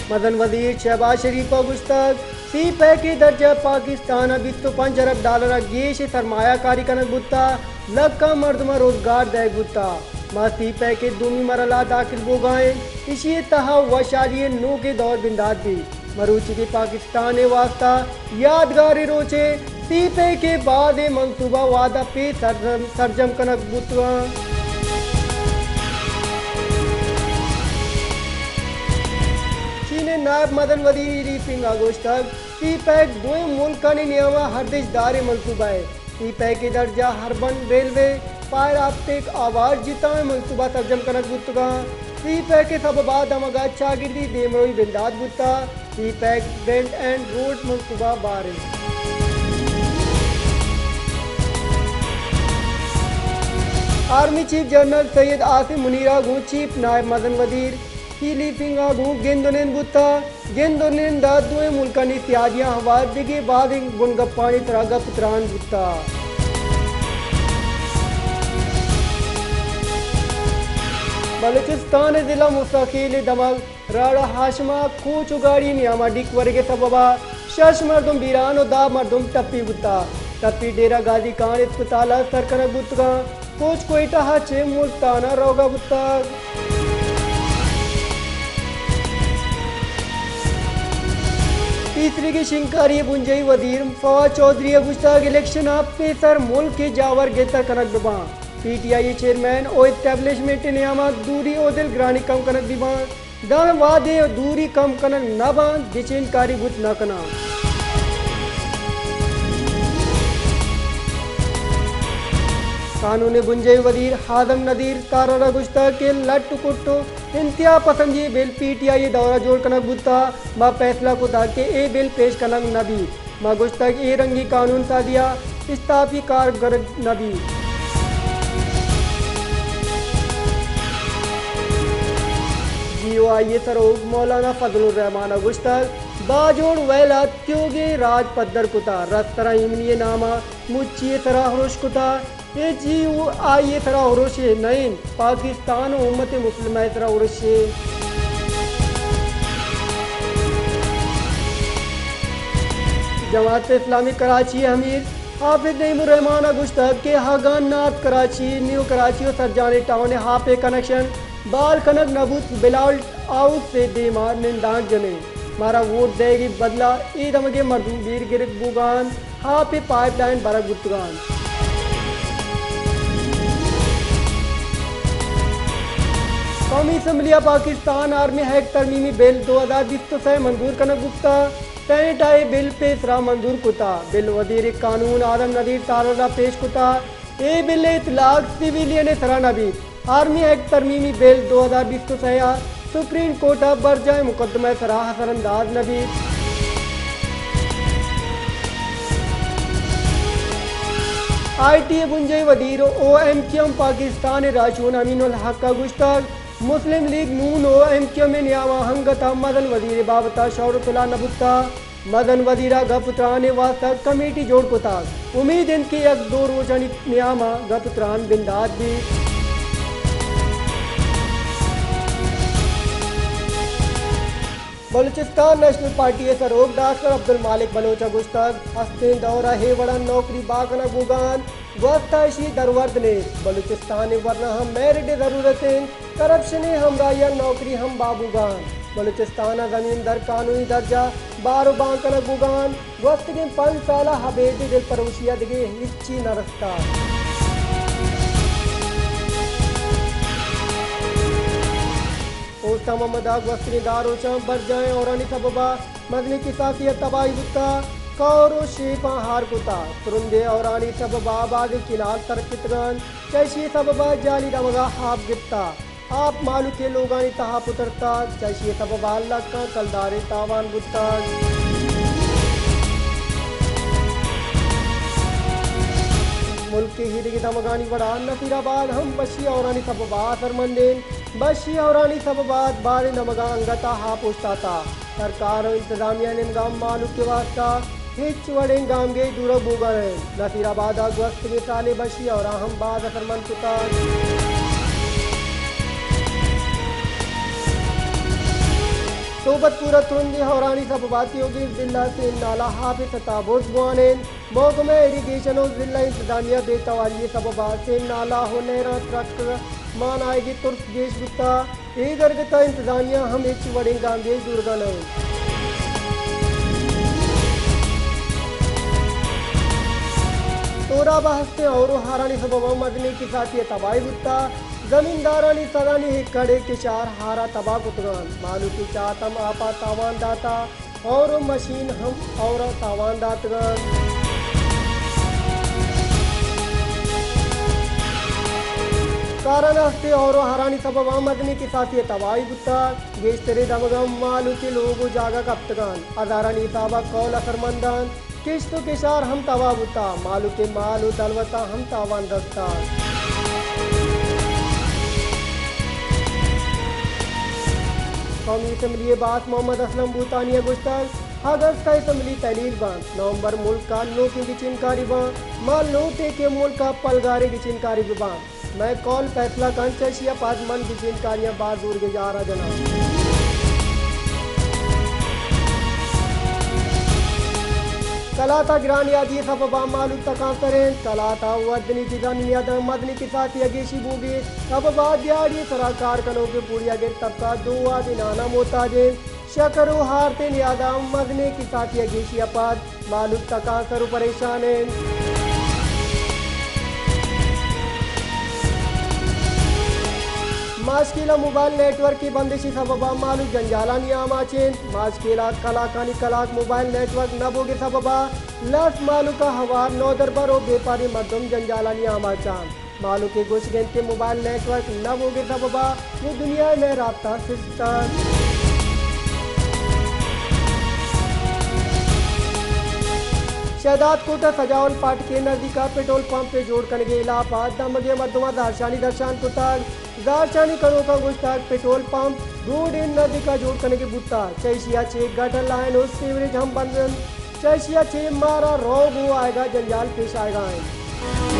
مزن وزیر شہباز شریف ءَ گوشتگ، سی پیک ءِ درجہ ءَ پاکستان ءَ بیست ءُ پنچ ارب ڈالر ءَ گیش ءِ سرمایہ کاری کنگ بوتگ، لکاں مردماں روزگار دئیگ بوتگ۔ ما سی پیک ءِ دومی مرحلہ ءَ داخل بوگ ءَ ایں، ایشی ءِ تہا وشحالی ءِ نوکیں دور بندات بیت۔ مروچیگیں پاکستان ءِ واستہ یادگاریں روچے، سی پیک ءِ بازیں منصوبہ وعدہ پہ سرجم، سرجم کنگ بوتگ انت۔ چین ءِ نائب مزن وزیر لی فنگ ءَ گوشتگ، سی پیک دوئیں ملکانی نیام ءَ ارزشت داریں منصوبہ ءِ۔ سی پیک ءِ درجہ اربن ریلوے، فائبر آپٹک، آواز جتائیں منصوبہ سرجم کنگ بوتگ انت۔ سی پیک ءِ سبب ءَ دمگ ءَ چاگردی دیمروئی بندات بوتگ۔ سی پیک بیلٹ اینڈ روڈ منصوبہ بار انت۔ آرمی چیف جنرل سید عاصم منیر ءَ گوں چیف نائب مزن وزیر لی فنگ ءَ گوں گند ءُ نند بوتگ۔ گند ءُ نند ءَ دوئیں ملکانی سیادیاں ہوار دگہ بازیں بنگپانی سرا گپ ءُ تران بوتگ۔ بلوچستان ءِ ضلع مستقیل ءِ دمگ راڑہ ہاشم ءَ کوچ ءُ گاڑی نیام ءَ ڈیک ورگ ءِ سبب ءَ شش مردم بیران ءُ دہ مردم ٹپی بوتگ۔ ٹپی ڈیرہ غازی خان اسپتال ءَ سر کنگ بوتگ انت۔ کوچ کوئٹہ ءَ چہ ملتان ءَ روگ ءَ بوتگ۔ پیسریگیں شنگکاری ءِ بنجاہی وزیر فواد چوہدری ءَ گوشتگ، الیکشن ءَ پیسر ملک ءِ جاور گہتر کنگ بہ باں۔ پی ٹی آئی ءِ چیئرمین ءُ اسٹیبلشمنٹ ءِ نیام ءَ دوری ءُ دلگرانی کم کنگ بہ باں۔ داں وھدے دوری کم کنگ نہ باں، گچین کاری بوت نہ کناں۔ قانون ءِ بنجاہی وزیر اعظم نذیر تارڑ ءَ گوشتگ کہ لٹ ءُ کٹ ءُ انتہا پسندی ءِ بل پی ٹی آئی ءِ دور ءَ جوڑ کنگ بوتگ، ما فیصلہ کتگ کہ اے بل پیش کنگ نہ بیت۔ ما گوشتگ اے رنگیں قانون سازی ءَ اشتافی کار گرگ نہ بیت۔ جی او آئی ءِ سروک مولانا فضل الرحمان ءَ گوشتگ، باجوڑ ویل ءَ تیوگیں راج پدر کتگ، رستراں ایمنی ءِ نام ءَ مچی ءِ سرا ہروش کتگ۔ اے جی او آئی ءِ سرا ارشے نہ انت، پاکستان ءُ امت مسلمہ ءِ سرا ارشے۔ جماعت اسلامی کراچی ءِ امیر حافظ نعیم الرحمان ءَ گوشتگ کہ اگاں نارتھ کراچی، نیو کراچی ءُ سرجانیں ٹاؤن ءِ آپ ءِ کنکشن بحال کنگ نہ بوت، بلاول ہاؤس ءِ دیم ءَ نندانک جنیں۔ مارا ووٹ دئیگ ءِ بدل ءَ اے دمگ ءِ مردم بیر گرگ بوگ ءَ انت، آپ ءِ پائپ لائن برگ بوتگ انت۔ قومی اسمبلی ءَ پاکستان آرمی ایکٹ ترمیمی بل دو ہزار بیست ءُ سئے منظور کنگ بوتگ۔ سینیٹ ءَ اے بل پیسر ءَ منظور کتگ۔ بل وزیر قانون اعظم نذیر تارڑ ءَ پیش کتگ۔ اے بل ءِ اطلاق سویلین ءِ سرا نہ بیت۔ آرمی ایکٹ ترمیمی بل دو ہزار بیست ءُ سئے ءَ سپریم کورٹ ءَ برجاہیں مقدمہ ءِ سرا اثر انداز نہ بیت۔ آئی ٹی ءِ بنجاہی وزیر ءُ ایم کیو ایم پاکستان ءِ راہشون امین الحق ءَ گوشتگ، مسلم لیگ نون ءُ ایم کیو ایم ءِ نیام ءَ انگت ءَ مزن وزیر ءِ بابت ءَ شور ءُ پلاہ نہ بوتگ۔ مزن وزیر ءَ گپ ءُ تران ءِ واستہ کمیٹی جوڑ کتگ۔ امید انت کہ یک دو روچانی نیام ءَ گپ ءُ تران بندات بیت۔ بلوچستان نیشنل پارٹی ءِ سروک ڈاکٹر عبدالمالک بلوچ ءَ گوشتگ، ہستیں دور ءَ اے وڑا نوکری بہا کنگ بوگ ءَ انت، گوست ءَ ایشی درورد نیست۔ بلوچستان ءِ ورنا ہم میرٹ ءِ ضرورت انت۔ کرپشن ءِ ہمراہی ءَ نوکری ہم بہا بوگ ءَ انت۔ بلوچستان ءَ زمین در قانونی درجہ بہر ءُ بان کنگ بوگ ءَ انت۔ گوستگیں پنچ سال ءَ ابید ءِ دلپروشی ءَ دگہ ہچی نہ رستگ۔ اوستہ محمد ءَ گوستگیں دہ روچاں برجاہیں ہورانی سبب ءَ مزنیں کساسے ءَ تباہی بوتگ، کور ءُ شیپاں ہار کتگ۔ ترندیں ہورانی سبب ءَ بازیں کینال ترپتگ انت، چہ ایشی ءِ سبب ءَ جہلی دمگ ءَ آپ گپتگ۔ آپ مہلوک ءِ لوگانی تہا پترتگ، چہ ایشی ءِ سبب ءَ لکاں کلدارے تاوان بوتگ۔ ملک ءِ ایدگہ دمگانی وڑا نصیر آباد ہم وشی ہورانی سبب ءَ اثرمند انت۔ وشی ہورانی سبب ءَ بازیں دمگاں انگت ءَ آپ اوشتاتگ۔ سرکار ءُ انتظامیہ ءِ نیمگ ءَ مہلوک ءِ واستہ ہچ وڑیں گامگیج زورگ بوگ ءَ نہ انت۔ نصیر آباد ءَ گوستگیں سال ءِ وشی ہور ءَ ہم باز اثرمند کتگ۔ تو نوبت پورا ترندیں ہورانی سبب ءَ تیوگیں ضلع سیم نالہ آپ ءِ سطح برز بوان انت۔ محکمہ ایریگیشن و ضلع انتظامیہ بے تواری ءِ سبب ءَ سیم نالہ و نہراں ترک مان آیگی ترس گیش بوتا۔ اے درگت ءَ انتظامیہ ہم ہچ وڑیں گامگیج زورگا نہ انت۔ سوراب ءَ ہستیں ہور و ہارانی سبب ءَ مزنیں کساسی ءِ تباہی بوتا۔ زمیندارانی سدانی ایکڑے کشار ہار ءَ تباہ کتگ انت۔ مہلوک ءِ چات ہم آپ ءَ تاوان داتا، ہور و مشین ہم ہور ءَ تاوان داتگ انت۔ کاران ءَ ہستیں ہور و ہارانی سبب ءَ مزنیں کساسی ءِ تباہی بوتگ۔ گیشتریں دمگاں مہلوک ءِ لوگ و جاگہ کپتگ انت۔ ہزارانی حساب ءَ کول اثرمند انت۔ کشت و کشار ہم تباہ بوتگ، مہلوک ءِ مال و دلوتاں ہم تاوان رستگ۔ قومی اسمبلی ءِ باسک محمد اسلم بھوتانی ءَ گوشتگ، اگست ءَ اسمبلی تحلیل بنت، نومبر ملک ءَ نوکیں گچین کاری بنت، ما لوٹ ایں کہ ملک ءَ پلگاریں گچین کاری بہ بنت۔ مئے قول فیصلہ کنت، چہ ایشی ءَ پد من گچین کاریاں باز زورگیج آرا جناں۔ کلات ءَ گرانیادی ءِ سبب ءَ مہلوک تکانسر انت۔ کلات ءَ وردنی چیزانی نیاد ءَ مزنیں کساسی ءِ گیشی بوگ ءِ سبب ءَ دیہاڑی ءِ سرا کار کنوکیں پوریاگیں طبقہ دو ءَ دنانا محتاج انت۔ شکر و ہارتیں نیاد ءَ مزنیں کساسی ءِ گیشی ءَ پد مہلوک تکانسر و پریشان انت۔ ماشکیل ءَ موبائل نیٹ ورک ءِ بندش ءِ سبب ءَ مہلوک جنجالانی آماچ انت۔ ماشکیل ءَ کلاکانی کلاک موبائل نیٹ ورک نہ بوگ ءِ سبب ءَ لس مہلوک ءَ ہوار نودربر و بیپاری مردم جنجالانی آماچ انت۔ مہلوک ءِ گوشگ انت کہ موبائل نیٹ ورک نہ بوگ ءِ سبب ءَ نوں دنیا ءِ مئے رابطہ سست ات۔ شہداد کوٹ ءِ سجاول پاٹک ءِ نزیک ءَ پٹرول پمپ ءِ جوڑ کنگ ءِ ہلاپ ءَ دمگ ءِ مردماں زہرشانی درشان کتگ۔ زہرشانی کنوکاں گوشتگ، پٹرول پمپ روڈ ءِ نزیک ءَ جوڑ کنگ ءَ بوتگ، چہ ایشی ءَ چہ گٹر لائن و سیوریج ہم بند انت، چہ ایشی ءَ چہ مارا روگ و آیگ ءَ جنجال پیش آیگ ءَ انت۔